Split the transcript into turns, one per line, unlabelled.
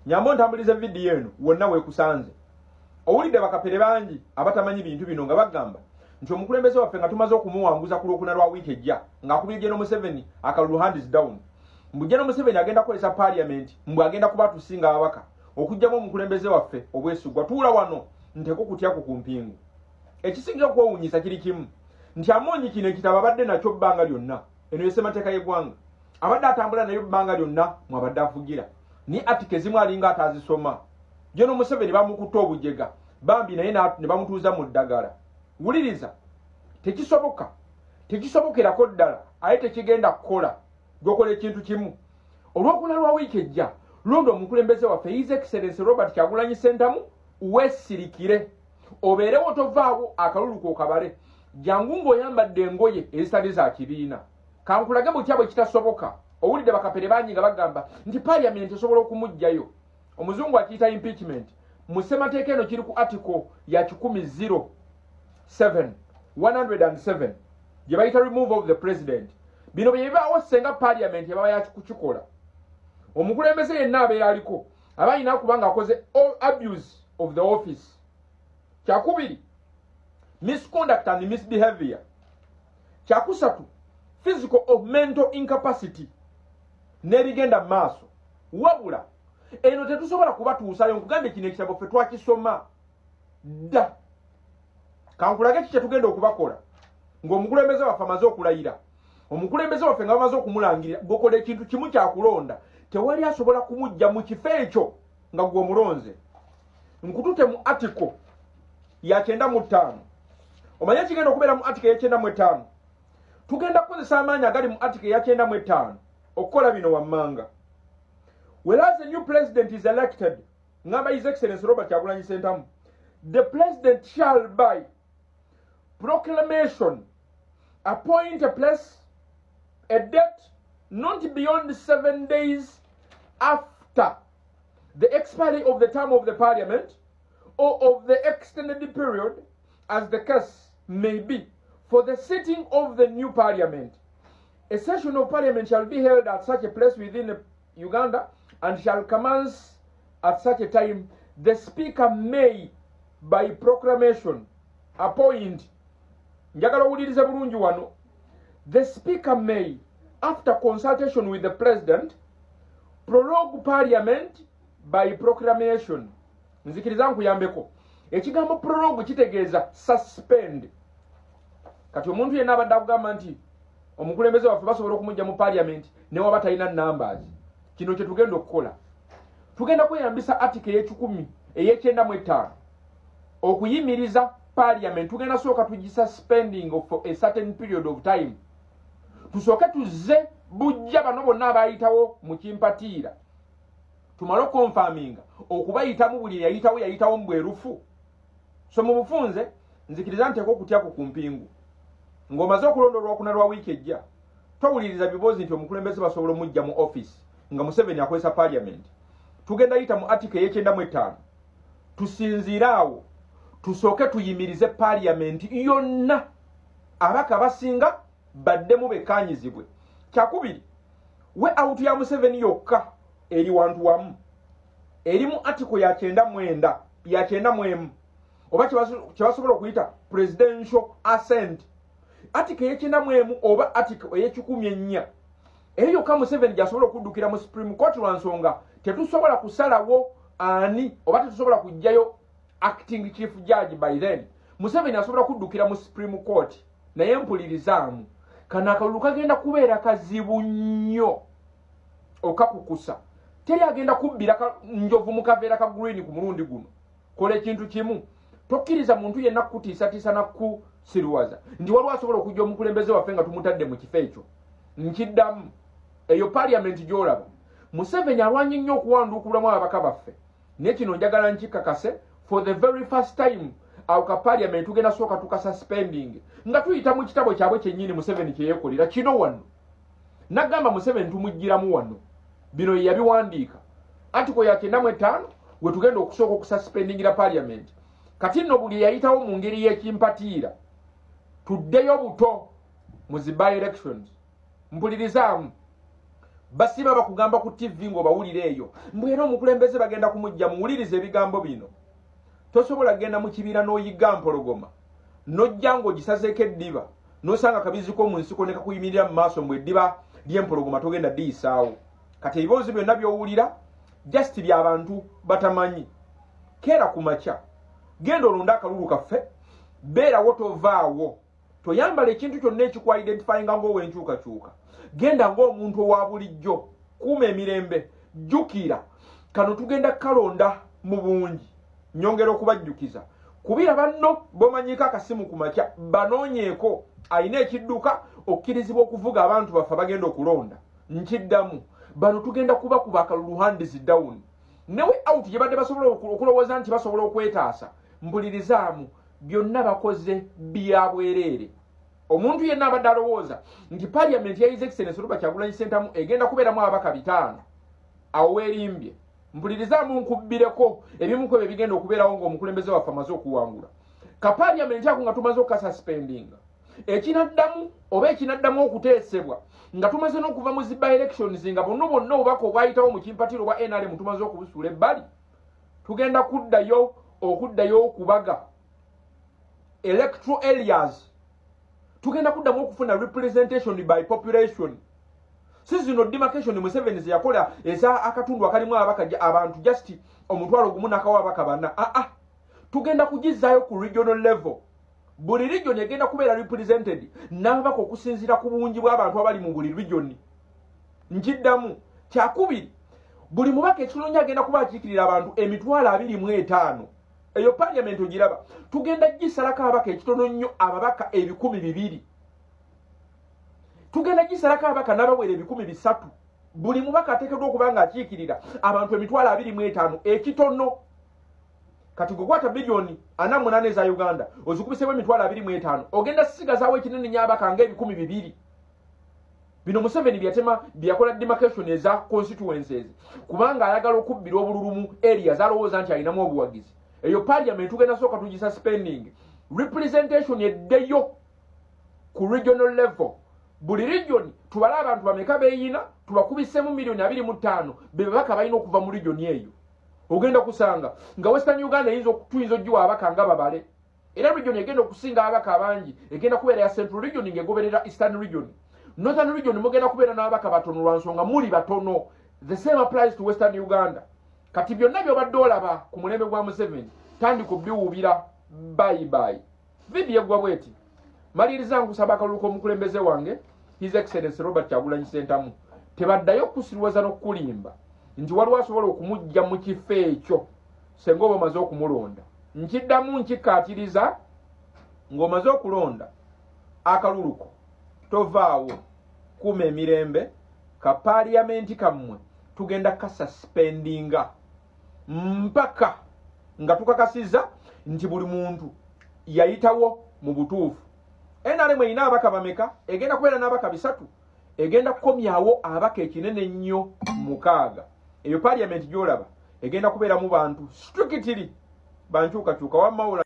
Nyamba ontambulize vidiyo eno wonna weekusanze. Owulidde bakapere bangi abatamanyi bintu bino nga bagamba nti omukulembeze waffe nga tumaze okumuwanguza ku Lwokuna lwa wiiki ejja ng'akubye General Museveni akalulu hands down, mbu General Museveni agenda kukozesa parliament, mbu agenda kuba atusinga ababaka okugyamu omukulembeze waffe obwesigwa. Tuula wano nteko kutyaku ku mpingu. Ekisinga okwewuunyisa kiri kimu nti Amonyi kino ekitabo abadde nakyo bbanga lyonna. Eno ye ssemateeka y'eggwanga, abadde atambula nayo bbanga lyonna mwabadde avugira, naye article ezimu alinga atazisoma. General Museveni bamukutte obujega bambi, naye ne bamutuuza mu ddagala. Wuliriza, tekisoboka, tekisobokerako ddala, aye tekigenda kukola. Gwokola ekintu kimu: Olwokuna lwa wiiki ejja, londa omukulembeze waffe, His Excellence Robert Kyagulanyi Sentamu. Weesirikire, obeerewo, tovaawo, akalulu kokabale. Jangu ng'oyambadde engoye ezitali za kibiina. Kankulage butya bwe kitasoboka. Owulidde bakapere bangi nga bagamba nti parliament esobola okumuggyayo. Omuzungu akiyita impeachment. Mu ssemateeka eno kiri ku article ya 107, 107, gye bayita removal of the president. Bino bye bibaawo senga parliament ebaba yakukikola. Omukulembeze yenna abeera aliko aba alina kuba nga akoze abuse of the office. Kyakubiri, misconduct and misbehavior. Kyakusatu, physical or mental incapacity, n'ebigenda mu maaso. Wabula eno tetusobola kubatuusayo. Nkugambye, kino ekitabo ffe twakisoma dda. Kankulage ki kyetugenda okubakola ng'omukulembeze waffe amaze okulayira. Omukulembeze waffe nga bamaze okumulangirira, gwekola ekintu kimu kyakulonda. Tewali asobola kumujja mu kifo ekyo nga gwe omulonze. Nkutute mu article ya 95. Omanye ekigenda okubeera mu article eya 95? Tugenda kukozesa amaanyi agali mu article eya 95 okukola bino wammanga. Whereas a new president is elected, ngamba His Excellence Robert Kyagulanyi Sentamu, the president shall by proclamation appoint a place, a date not beyond 7 days after the expiry of the term of the parliament or of the extended period, as the case may be, for the sitting of the new parliament. A session of parliament shall be held at such a place within Uganda and shall commence at such a time. The speaker may by proclamation appoint. Njagala owulirize bulungi wano. The speaker may, after consultation with the president, prorogue parliament by proclamation. Nzikiriza nkuyambeko. Ekigambo prorogue kitegeeza suspend. Kati omuntu yenna abadde akugamba nti omukulembeze waffe basobola okumujja mu parliament newaba talina numbers, kino kye tugenda okukola: tugenda kweyambisa article ey'ekikumi ey'ekyenda mu etaano okuyimiriza parliament. Tugenda sooka tugisuspending for a certain period of time, tusooke tuzze bujja bano bonna abayitawo mu kimpatiira, tumale okonfaminga okubayitamu. Buli eyayitawo yayitawo mu bwerufu. So mu bufunze, nzikiriza nteeka okutyaku ku mpingu. Ng'omaze okulonda Olwokuna lwa wiiki ejja, towuliriza biboozi nti omukulembeze basobola omujja mu office nga Museveni akozesa parliament. Tugenda yita mu article ey'ekyenda mu etaano, tusinziire awo, tusooke tuyimirize parliament yonna, abaka basinga baddemu bekkaanyizibwe. Kyakubiri, way out ya Museveni yokka eri wantu wamu, eri mu article ya 99, ya 91, oba kyebasobola okuyita presidential assent, article ey'ekyenda mu emu oba article ey'ekikumi ennya. Eyo yokka Museveni gyasobola okuddukira mu Supreme Court, lwa nsonga tetusobola kusalawo ani oba tetusobola kuggyayo acting chief judge. By then Museveni asobola kuddukira mu Supreme Court. Naye mpulirizaamu, kano akalulu kagenda kubeera kazibu nnyo okakukusa. Teri agenda kubbira njovu mu kaveera ka green ku mulundi guno. Kola ekintu kimu: tokkiriza muntu yenna kukutiisatiisa nakusiruwaza nti waliwo asobola okujja omukulembeze waffe nga tumutadde mu kifo ekyo. Nkiddamu, eyo parliament gy'olaba, Museveni alwanye nnyo okuwanduukulamu ababaka baffe, naye kino njagala nkikakase for the very first time: awo ka parliament tugenda sooka tukasuspending nga tuyita mu kitabo kyabwe kyennyini Museveni kyeyekolera. Kino wano nagamba Museveni tumugiramu wano, bino ye yabiwandiika, article ya 95 we tugenda okusooka okususpendingira parliament. Kati nno buli eyayitawo mu ngeri y'ekimpatiira, tuddeyo buto mu zi by elections. Mpulirizaamu, Basiiba bakugamba ku TV ng'obawulira eyo mbu era omukulembeze bagenda kumujja. Muwulirize ebigambo bino. Tosobola kugenda mu kibira n'oyigga mpologoma, n'ojja ng'ogisazeeko eddiba, n'osanga kabizi ko mu nsiko ne kakuyimirira mu maaso mbu eddiba ly'empologoma togenda diyisaawo. Kati ebiboozi byonna by'owulira just by'abantu batamanyi. Keera ku makya, genda olonde akalulu kaffe, beerawo, tovaawo, toyambala ekintu kyonna ekikwidentifyinga ng'owenkyukakyuka. Genda ng'omuntu owa bulijjo, kuuma emirembe. Jjukira kano tugenda kalonda mu bungi. Nyongera okubajjukiza, kubira banno bomanyiiko akasimu ku makya, banoonyeeko alina ekidduka okkirizibwa okuvuga abantu baffe abagenda okulonda. Nkiddamu, bano tugenda kubakuba akalulu hands down. Ne way out gye badde basobola okulowooza nti basobola okwetaasa, mpulirizaamu, byonna bakoze bya bwereere. Omuntu yenna abadde alowooza nti Parliament ya His Excellence Robert Kyagulanyi Ssentamu egenda kubeeramu ababaka 5, awo weerimbye. Mpulirizaamu, nkubbireko ebimu ku ebyo ebigenda okubeerawo ng'omukulembeze waffe amaze okuwangula. Ka Parliament ako nga tumaze okukasuspendinga, ekinaddamu oba ekinaddamu okuteesebwa nga tumaze n'okuva mu zi by elections, nga bonna bonna obubaka obwayitawo mu kimpatiro bwa NRM tumaze okubusuula ebbali, tugenda kuddayo okubaga electoral areas. Tugenda kuddamu okufuna representation by population, si zino demarcation Museveni zeyakola eza akatundu akalimu ababaka abantu just 10,000 nakawa ababaka bana. Aa ah, tugenda kugizaayo ku regional level. Buli region egenda kubeera represented n'ababaka okusinziira ku bungi bw'abantu abali mu buli region. Nkiddamu, kyakubiri, buli mubaka ekitono agenda kuba akiikirira abantu 25,000. Eyo Parliament ogiraba, tugenda gisalako ababaka ekitono nnyo ababaka 2,000. Tugenda gisalako ababaka n'abawera 300,000. Buli mubaka ateekeddwa okuba nga akiikirira abantu 25,000 ekitono. Kati gwekwata 48 biliyoni eza Uganda, ozikubisemu 25,000, ogenda sigazaawo ekinene nyo ababaka nga 2,000. Bino Museveni byatema, byakola demarcation eza constituencies kubanga ayagala okubbira obululu mu area zalowooza nti alinamu obuwagizi. Eyo Parliament tugenda sooka tugisuspending, representation eddeyo ku regional level. Buli region tubale abantu bameka beeyina, tubakubisemu 25 miliyoni, be babaka balina okuva mu region eyo. Ogenda kusanga nga Western Uganda tuyinza ogiwa ababaka nga babale. Era region egenda okusinga ababaka abangi egenda kubeera ya Central Region, ng'egoberera Eastern Region. Northern Region mugenda kubeera n'ababaka batono lwa nsonga muli batono. The same applies to Western Uganda. Kati byonna byobadde olaba ku mulembe gwa Museveni, tandika obiwuubira bye bye. Vidiyo eggwa bweti. Maliriza nkusaba akalulu k'omukulembeze wange, His Excellence Robert Kyagulanyi Sentamu. Tebaddayo okukusiriwaza n'okukulimba nti waliwo asobola okumujja mu kifo ekyo senga oba omaze okumulonda. Nkiddamu, nkikkaatiriza, ng'omaze okulonda akaluluko, tovaawo, kuuma emirembe. Ka Parliament kammwe tugenda kasuspendinga mpaka nga tukakasiza nti buli muntu yayitawo mu butuufu. NRM erina ababaka bameka? Egenda kubeera n'abaka 300, egenda kukomyawo ababaka ekinene ennyo 6. Eyo Parliament gy'olaba egenda kubeeramu bantu strictly bankyukakyuka. Wamawula.